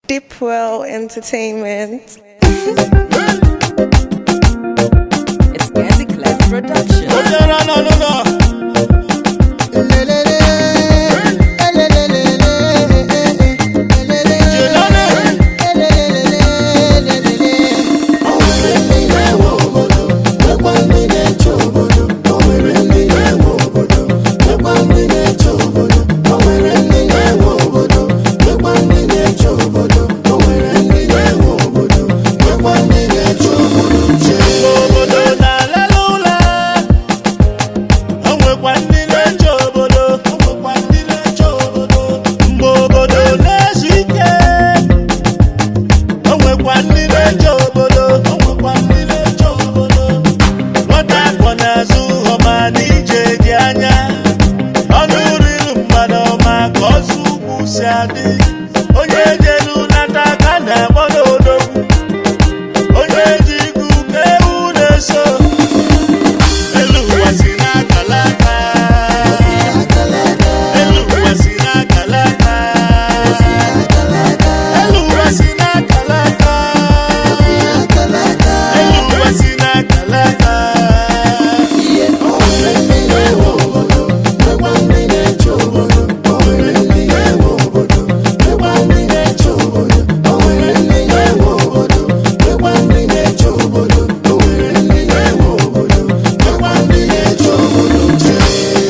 Deepwell Entertainment. It's Gazi Clef Production. Obodo na-alala ụla, o nwekwa ndị na-eche obodo, mgbe obodo na-ezu ike, o nwekwa ndị na-eche obodo, nwata akwọ n'azụ ọma na ije dị anya, ọnụ riri mmadụ ọma ka ọsọ ugwu si adị, onye jelu nata ka a na-akpọ n'odogwu. Onye ji igu ka ewu na-eso. Elu ụwa si n'akala aka. Elu ụwa si n'akala aka. Elu ụwa si n'akala aka. Elu ụwa si n'akala aka.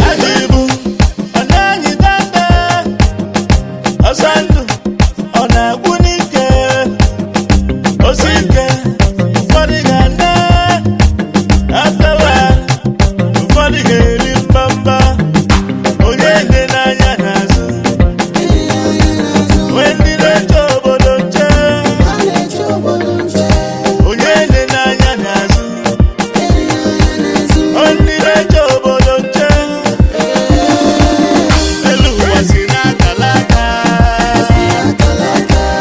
Ajọ ibu ọ na-anyị dada, ọsọ ndụ ọ na-agwụ n'ike, osi ike ụfọdụ ga-ana afewa, ụfọdụ ga-eri mbamba, onye dị n'anya n'azụ, nwee ndị na-eche obodo nche, onye dị n'anya n'azụ, ndị na-eche obodo nche. Elu ụwa si n'akala aka.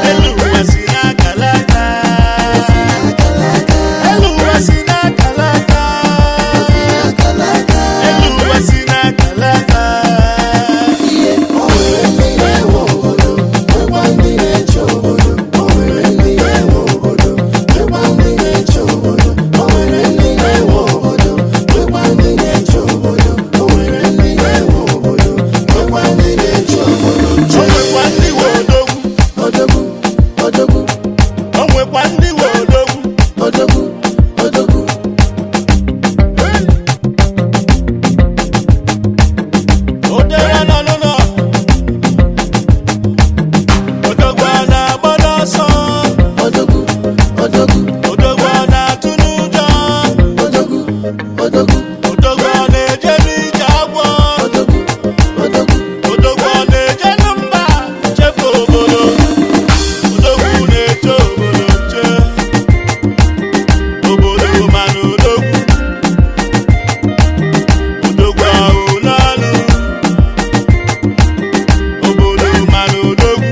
Elu ụwa si n'akala aka. Elu ụwa si n'akala aka. Elu ụwa si n'akala aka. O nwekwa ndị nwe odogwu. O nwekwa ndị nwe odogwu. Odere nọ n'ụlọ. Odogwu a na-agba n'ọsọ. Odogwu a na-atụ n'ụjọ. Odogwu a na-eje n'ije agwọ. Odogwu ọ na-eje na mba chefu obodo. Odogwu na-eche obodo nche. Obodo mana odogwu. Odogwu ahụ n'ọnụ. Obodo mana odogwu.